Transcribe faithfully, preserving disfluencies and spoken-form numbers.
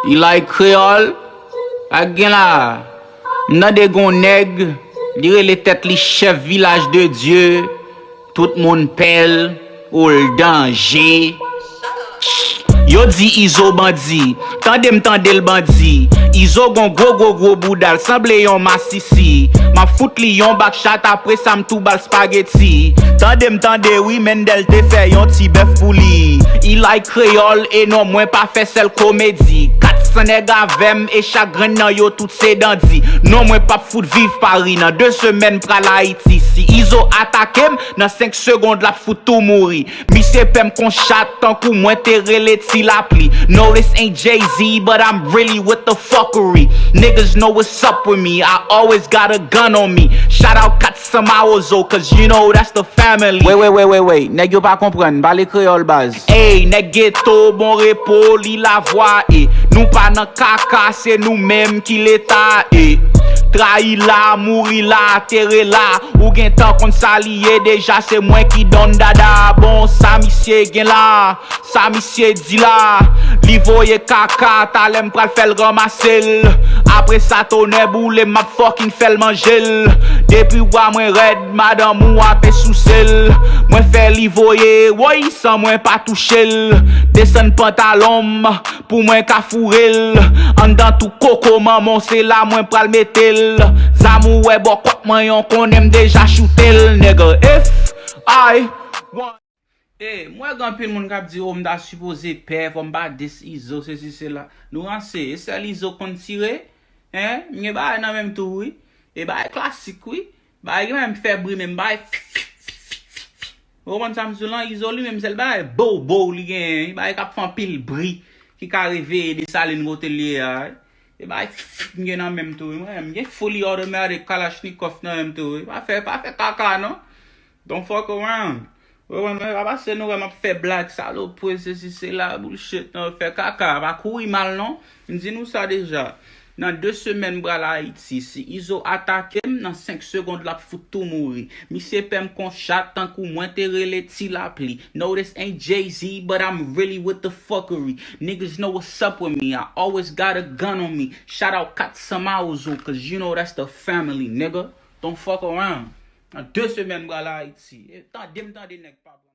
Ilay Kreyòl, ak gen la, m tande gon nèg, li rele tèt li chèf Vilaj de Dye, tout moun pè l, ou l danje. Yo di Izo bandi, tande m tande l bandi. Izo gon gwo gwo gwo bouda, l sanble yon masisi. M ap fout li yon bak chat, apre sa m tou ba l spageti. Tande m tande wi, Mendel te fè yon ti bèf pou li. Ilay Kreyòl e non mwen pa fè sèl komedi. Kat san nèg avè m e chak grenn nan yo tout se dandi. Non mwen p ap fout viv Pari, nan de semèn pral Ayiti. Si Izo atake m, nan senk segond l ap fout tou mouri. Misye pè m kon chat tankou mwen te rele Ti Lapli. No, this ain't Jay-Z, but I'm really with the fuckery. Niggas know what's up with me. I always got a gun on me. Shout out Kat San Mawozo, cause you know that's the family. Wey, wey, wey, wey, wey. Nèg yo pa konprann. Pale kreyòl, baz. Ey, nèg geto, bon repo, li lavwa e. Nou pa nan kaka, se nou menm ki leta e. Trayi la, mouri la, tere la. Ou gentan konn sa li ye deja, se mwen ki don dada. Bon, sa misye gen la, sa misye di la. Li voye kaka, talè m pral fè l ranmase l. Apre sa, tonè boule, m ap fucking fè l manje l. Depi w a mwen rèd, madanm ou a pe souse l. Mwen fè li voye, woy, san mwen pa touche l. Desann pantalon m pou mwen ka foure l. Anndan tou koko manman w, se la mwen pral mete l. Zam ou wè bò kòt mwen, yon konnen m deja choute l, nigga. If I want E, m wè gen anpil moun k ap di, o, m ta sipoze pè, fò m pa diss Izo, sesi, sela. Nou ranse, e sèl Izo konn tire? Hein? M gen bagay nan men m tou, wi. E bagay klasik, wi. Bagay ki pa menm fè bri, men bagay. Ou konprann sa m di w lan? Izo li menm, sèl bagay bow bow li genyen, wi. Bagay k ap fè anpil bri, ki ka reveye Desalin kote l ye a, wi. E bagay m gen nan men m tou, wi. Mwen, m gen fully automatic Kalachnikov nan men m tou, wi. Pa fè, pa fè kaka, non. Don't fuck around. Ou konprann, mwen, pa pase nou wè m ap fè blag, salopri, sesi, sela, bullshit, non, fè kaka, pa kouri mal, non. M di nou sa deja. Nan de semèn, m pral Ayiti. Si Izo atake m, nan senk segond, l ap fout tou mouri. Misye pè m kon chat, tankou mwen te rele Ti Lapli. No, this ain't Jay-Z, but I'm really with the fuckery. Niggas know what's up with me. I always got a gun on me. Shout out Kat San Mawozo, cause you know that's the family, nigga. Don't fuck around. Nan de semèn, m pral Ayiti. E tande m tande nèg pa pran.